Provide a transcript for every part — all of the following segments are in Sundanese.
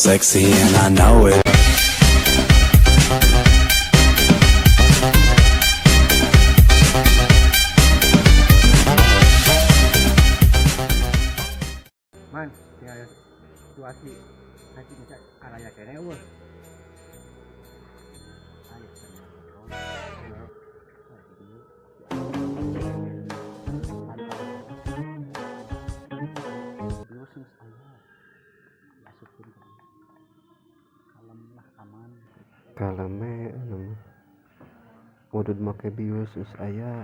Sexy and I know it. Man, tinggal situasi nanti bisa araya kene eueuh. Ayo Kaleme anu udud make bius geus aya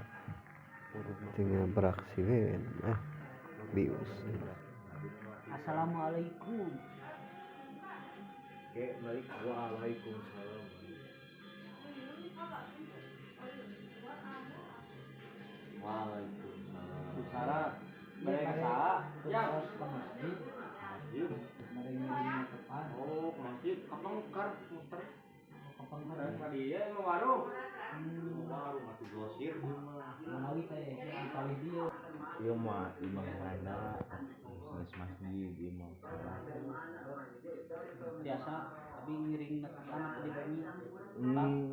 tinggal beraksi we bius. Assalamualaikum. Oke, balik. Waalaikumsalam. Waalaikumsalam. Salah. Mereka salah. Ya, ke masjid. Masjid. Mereka tepan. Oh, ke masjid. Kapengker muter. Kapengker. Tadi ya mau warung. Warung atuh grosir ieu mah. Manawi teh kali dieu. Ieu mah imah mana? Sanes masjid ieu mah. Biasa abi ngiring anak di bumi.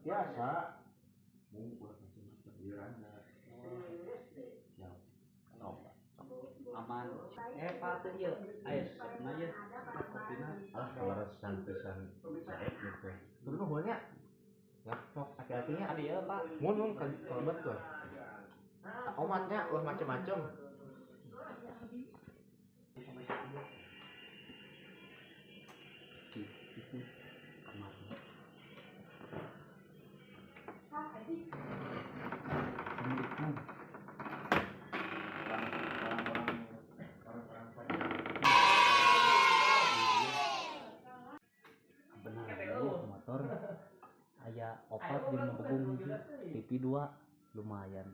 Biasa. Mung ulah macam-macam ieu randa. Ya. Aman. Pak teh ieu. Aya resepna ieu. Kopina. Ah, kaleresan pisan saep gitu. Terus nuhun nya. Ya, sok hati-hatinya. Adi ieu, Pak. Mun mun kalebet tuh. Omatnya ulah macem-macem. Assalamualaikum. Benar ya motor aya opat jeung nu begung hiji, TV 2 lumayan.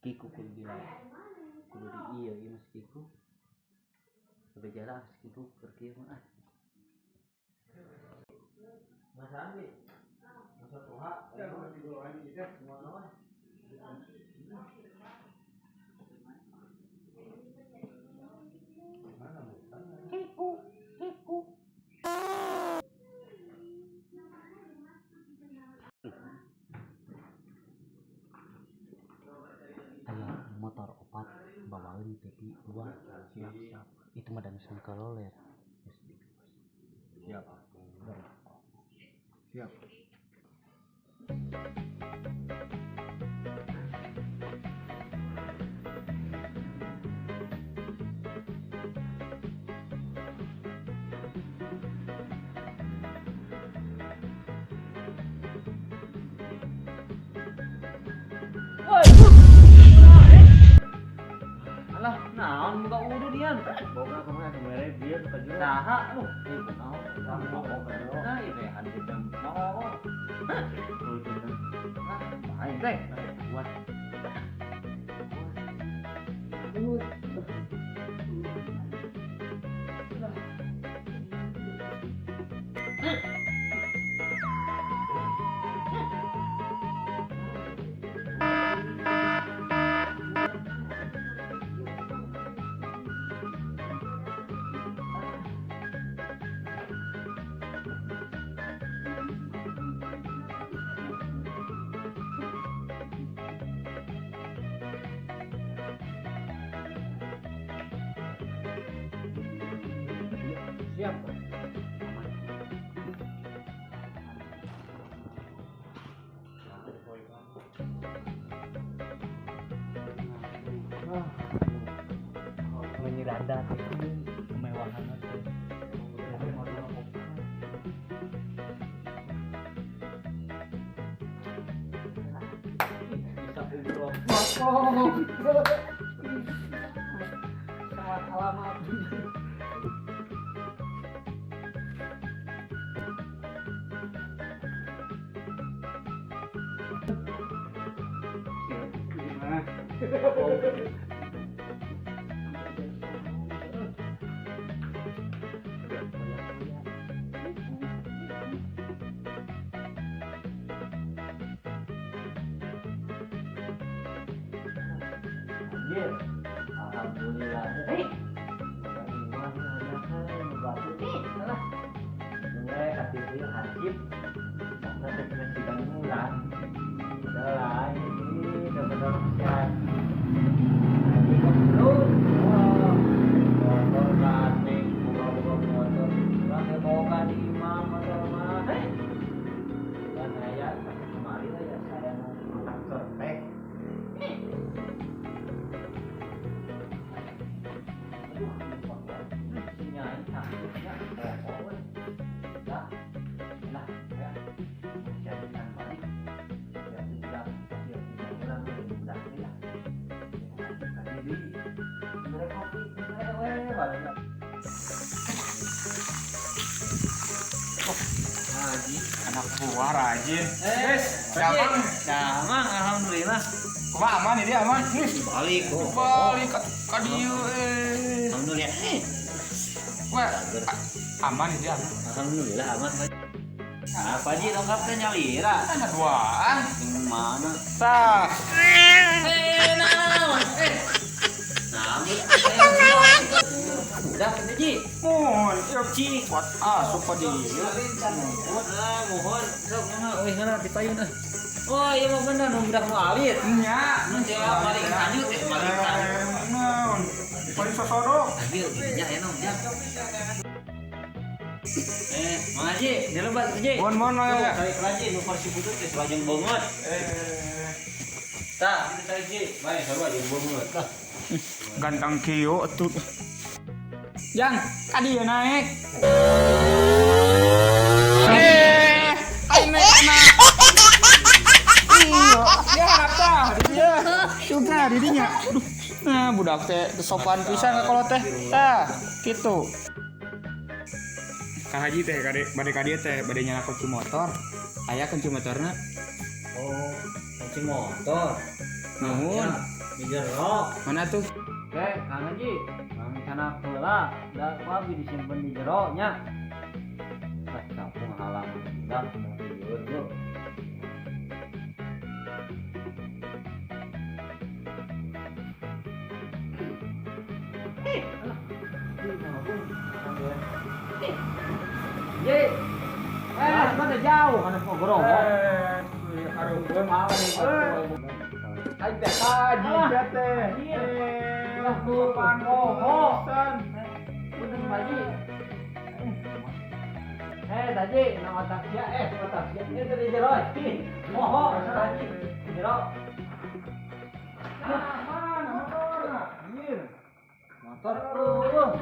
Kiku kudu di kudu di ieu ieu mah kiku. Bejalah kiku keur kieu mah ah. Masa andi? Masa tuha? Kiku, kiku. Aya motor opat bawaeun TV 2. Siap, siap. Itu mah dan sangkaloler. Siap. Siap. Alah, naon muka udah dian. Boga kumaha mere bieu ka jero. Saha lu? Ieu naon? Nah, ieu teh hantu jam. Oh. Main teh. Buat. Siap. Menyiranda kemewahan teh. Bisa umroh. Salah alamat. Anjir. Alhamdulillah. Hei. Ieu hansip. Motor teh cuma digangguan. Udah lah, ini udah bener Haji goblok. Wah, motor gandeng, boga-boga motor. Urang ge boga di imah motor mah. Dan aya kemari lah ya saya mau makan serpek. Aduh, si nyai sakitnya, oh, lah, lah, ya, jadikan balik, ya sudah, ya sudah, orang udah, ya, tadi mereka kopi, balik. Haji, anak buah rajin. Damang, Damang, alhamdulillah. Kumaha aman ini aman. Balik, balik ka dieu Alhamdulillah. Wah, aman ini aman. Alhamdulillah aman. Apa Ji lengkap teh nyalira? Ada duaan. Mana? Tah. Naon? Nah, udah Ji. Mun, ieu Ci kuat asup ka dieu. Ah, mohon sok mah euy heula dipayun ah. Oh, iya mah bener nu budak nu alit. Nya, Nu jawab paling lanjut paling lanjut. Naon? Paling sosodok. Ambil dirinya ya nom ya. Mang Haji, dilebat Haji. Mon mon ya. Tarik lagi nu kursi putut teh lajeng banget. Tah, itu tarik Ji. Bae sarua jeung banget. Tah. Ganteng kieu atuh. Jang, ka dieu naik. Aing naik kana. Iya, ya harap tah di dieu. Suka di dinya. Aduh. Nah, budak teh sopan pisan ka kolot teh. Tah, kitu. Kang Haji teh kade bade ka dieu teh bade nyala kunci motor. Aya kunci motorna. Oh, kunci motor. Nuhun. Di jero. Mana tuh? Kang Haji, kang sana heula, da ku abi disimpen di jero nya. Ah, kampung halaman budak lieur lu. Ye. Mana jauh kana ngobrol. Hareupeun Aing teh haji teh. Sopan pisan. Punten Haji. Tadi na otak sia, otak sia. Ieu teh di jero. Moho Haji. Jero. Nah, mana motorna? Anjir. Motor eueuh.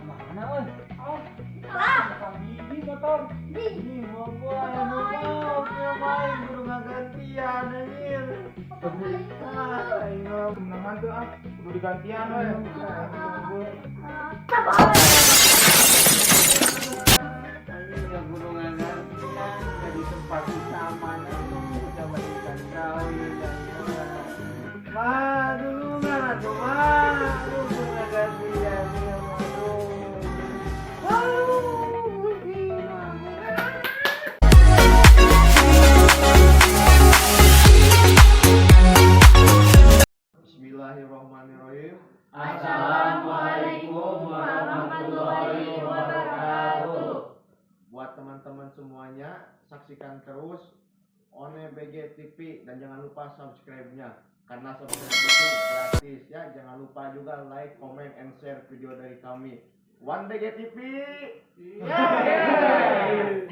Mana euy? Oh. Lah, biji motor. Ih, motor mobil main kudu ngagantian anjir. Ah, aing mah Menangan tuh ah, kudu digantian we. Anjing ya kudu ngagantian dari tempat utama aduh coba ikan kawin. Mah, dulungan atuh mah. Aduh kudu ngagantian ya aduh. Aduh, gila. Bismillahirrahmanirrahim. Assalamualaikum warahmatullahi wabarakatuh. Buat teman-teman semuanya, saksikan terus One BG TV dan jangan lupa subscribe-nya karena subscribe itu gratis ya. Jangan lupa juga like, comment, and share video dari kami. One BG TV. Yeay!